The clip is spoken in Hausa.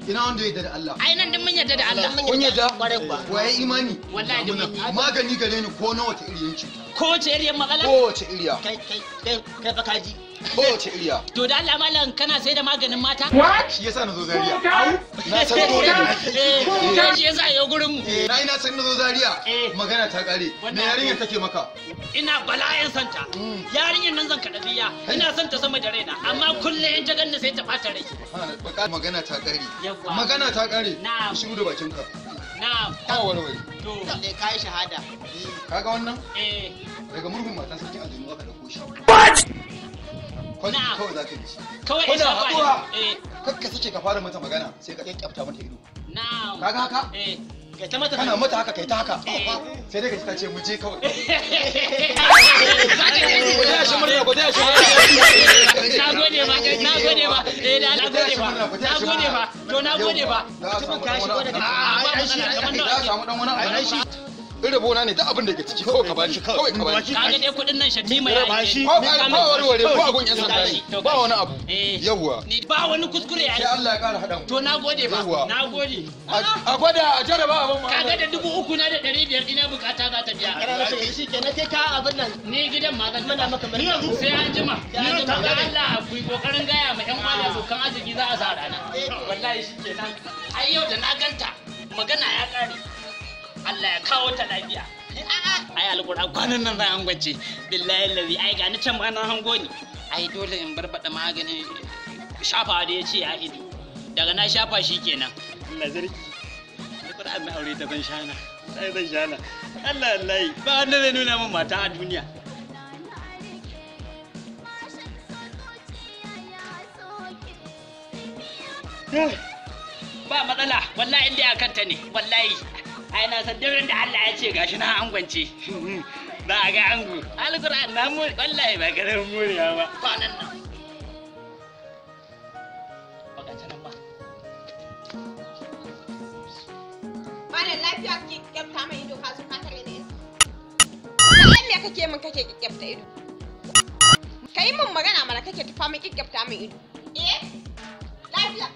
Ina wanda ya yarda da Allah. Ai nan din mun yarda da Allah. Kun yarda? Waye imani? Wallahi din mun yi. Magani gare ni ko na wace iriyan cuta. Ko wace iriyan matsala? Ko wace iriya. Kai kai kai fa kaji. Ko wace iriya. To da Allah malam kana sai da maganin mata? What? Shi yasa na zo Zaria. Na san dole ne. Eh, shi yasa yau gurin mu. Na ina san na zo Zaria. Magana ta kare. Me yarinyar take maka? Ina bala'in santa. Yarinyar nan zan kaɗa biya. Ina son ta sama da raina amma kullum in ta ganni sai ta ɓata rai. Magana ta kare. Magana ta kare. Na'am. Shiru da bakinka. Na'am. Ka warware. To. Lalle kai shahada. Kaga wannan? Eh. Daga murhun matan sarkin aljanu aka dauko shi. What? Kwalli kawai za ka yi shi. Kawai Kuna in shafa ne. haɗuwa. Eh. Kakka sake ka fara mata magana sai ka kyakkyafta mata ido. Na'am. Kaga haka? Eh. Kai ta mata Kana mata haka kai ta haka. Sai dai ka ji ta ce mu je kawai. Ku taya shi murna, ku taya shi murna. Na gode ba, na gode ba, eh na gode ba, na gode ba, to na gode ba. Za a samu Mutumin ka ɗan shigo wani daga abu. Ba matsala, kamar Za nawa a samu ɗan wani abu. In rabona ne duk abin da ke ciki kawai ka bani, kawai ka bani. Kaga dai kuɗin nan Shatima ya yi. Ko ba warware ko a gun 'yan sanda ne. Ba wani abu. Eh. Yawwa. Ni ba wani kuskure ya Sai yi. Allah ya ƙara haɗa mu. To na gode ba, Yawwa. na gode. A gwada a jaraba abin ma. Kaga da 3,500 ina bukata za ta biya. Kana mata yanzu shikenan kai ka abin nan. Ni gidan ma zan Muna maka murna. Sai an jima. Sai an jima. Da Allah ku yi kokarin gaya ma ƴan uwa da abokan arziki za a sa rana. Wallahi shikenan. Ai yau da na ganta magana ya ƙare. Allah ya kawo ta lafiya. Ai alƙur'an kwanan nan zan angwance. Billahi lazi ai ga ni can ma na hango ni. Ai dole in barbaɗa maganin shafawa da ya ce ya ido. Daga na shafa shi kenan. Allah sarki. Alƙur'an na aure ta zan shana. Sai zan shana. Allah wallahi ba wanda zai nuna min mata a duniya. Ba matsala wallahi inda ya kanta ne wallahi. Ai na san duk da Allah ya ce gashi na angwance. Za a ga ango. Alƙur'an na mu wallahi ba karamin moriya ba. Kwanan nan. Baka ta nan ba. Malam lafiya kake kyafta min ido ka zo ka tare ni. Kallon me kake min kake kyafta ido? Ka yi min magana mana kake tufa min kyafta min ido. Eh? Lafiya.